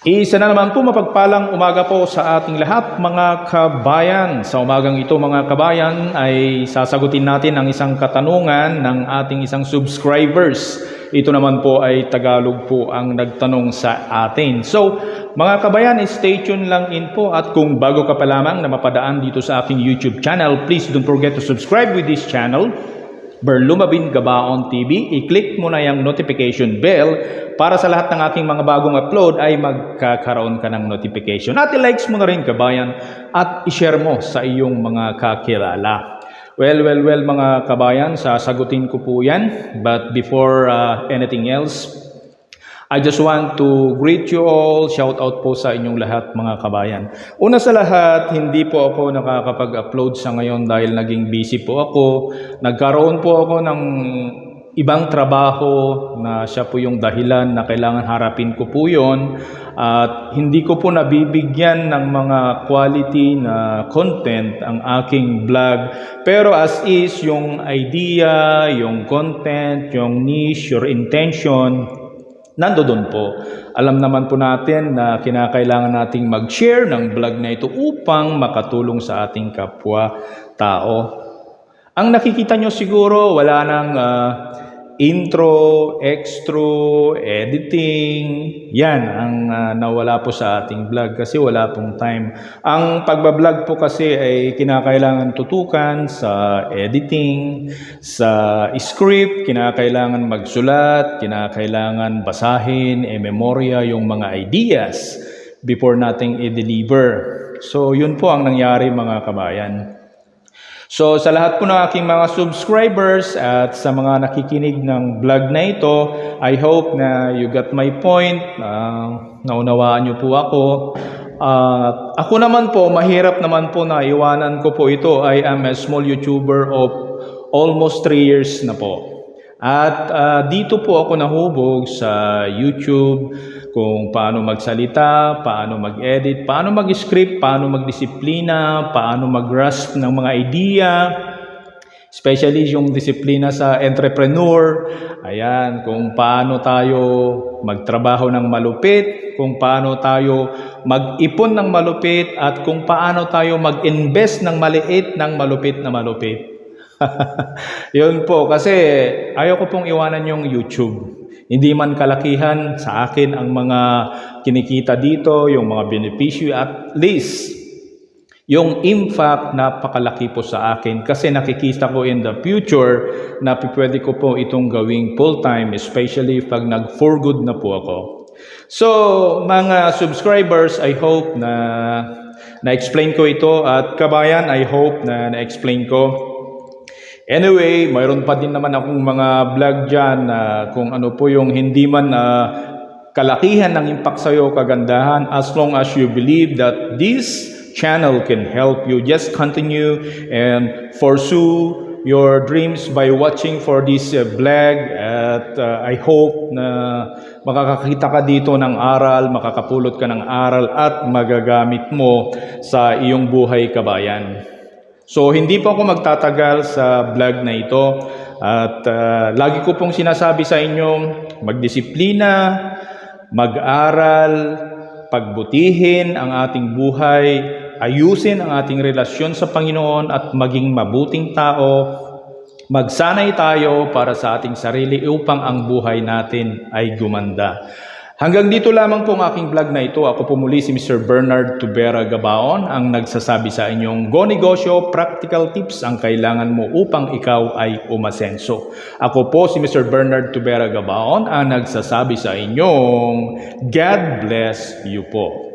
Isa na naman po mapagpalang umaga po sa ating lahat mga kabayan. Sa umagang ito mga kabayan ay sasagutin natin ang isang katanungan ng ating isang subscribers. Ito naman po ay Tagalog po ang nagtanong sa atin. So mga kabayan, stay tuned lang in po at kung bago ka pa lamang na mapadaan dito sa aking YouTube channel, please don't forget to subscribe with this channel. Berlumabin Gabaon TV, i-click mo na yung notification bell para sa lahat ng aking mga bagong upload ay magkakaroon ka ng notification. At i-likes mo na rin kabayan at i-share mo sa iyong mga kakilala. Well mga kabayan, sasagutin ko po yan. But before anything else, I just want to greet you all. Shout out po sa inyong lahat mga kabayan. Una sa lahat, hindi po ako nakakapag-upload sa ngayon dahil naging busy po ako. Nagkaroon po ako ng ibang trabaho na siya po yung dahilan na kailangan harapin ko po yun. At hindi ko po nabibigyan ng mga quality na content ang aking vlog. Pero as is, yung idea, yung content, yung niche, your intention, nandoon po. Alam naman po natin na kinakailangan nating mag-share ng vlog na ito upang makatulong sa ating kapwa-tao. Ang nakikita nyo siguro, wala nang intro, extro, editing. Yan ang nawala po sa ating vlog kasi wala pong time. Ang pagbablog po kasi ay kinakailangan tutukan sa editing, sa script, kinakailangan magsulat, kinakailangan basahin, memorya yung mga ideas before nating i-deliver. So yun po ang nangyari mga kabayan. So sa lahat po ng aking mga subscribers at sa mga nakikinig ng vlog na ito, I hope na you got my point, naunawaan niyo po ako. Ako naman po, mahirap naman po na iwanan ko po ito. I am a small YouTuber of almost 3 years na po. At dito po ako nahubog sa YouTube kung paano magsalita, paano mag-edit, paano mag-script, paano magdisiplina, paano mag-grasp ng mga idea, especially yung disiplina sa entrepreneur. Ayan, kung paano tayo magtrabaho ng malupit, kung paano tayo mag-ipon ng malupit, at kung paano tayo mag-invest ng maliit ng malupit na malupit. Yun po, kasi ayaw ko pong iwanan yung YouTube. Hindi man kalakihan sa akin ang mga kinikita dito, yung mga benepisyo, at least yung impact napakalaki po sa akin kasi nakikita ko in the future na pwede ko po itong gawing full-time, especially pag nag-for good na po ako. So, mga subscribers, I hope na na-explain ko ito, at kabayan, I hope na na-explain ko. Anyway, mayroon pa din naman akong mga vlog dyan na kung ano po yung hindi man kalakihan ng impact sa'yo, kagandahan, as long as you believe that this channel can help you, just continue and pursue your dreams by watching for this vlog. At I hope na makakakita ka dito ng aral, makakapulot ka ng aral at magagamit mo sa iyong buhay kabayan. So, hindi po ako magtatagal sa vlog na ito at lagi ko pong sinasabi sa inyo, magdisiplina, mag-aral, pagbutihin ang ating buhay, ayusin ang ating relasyon sa Panginoon at maging mabuting tao. Magsanay tayo para sa ating sarili upang ang buhay natin ay gumanda. Hanggang dito lamang po ang aking vlog na ito. Ako po muli si Mr. Bernard Tubera Gabaon, ang nagsasabi sa inyong go negosyo, practical tips ang kailangan mo upang ikaw ay umasenso. Ako po si Mr. Bernard Tubera Gabaon, ang nagsasabi sa inyong God bless you po.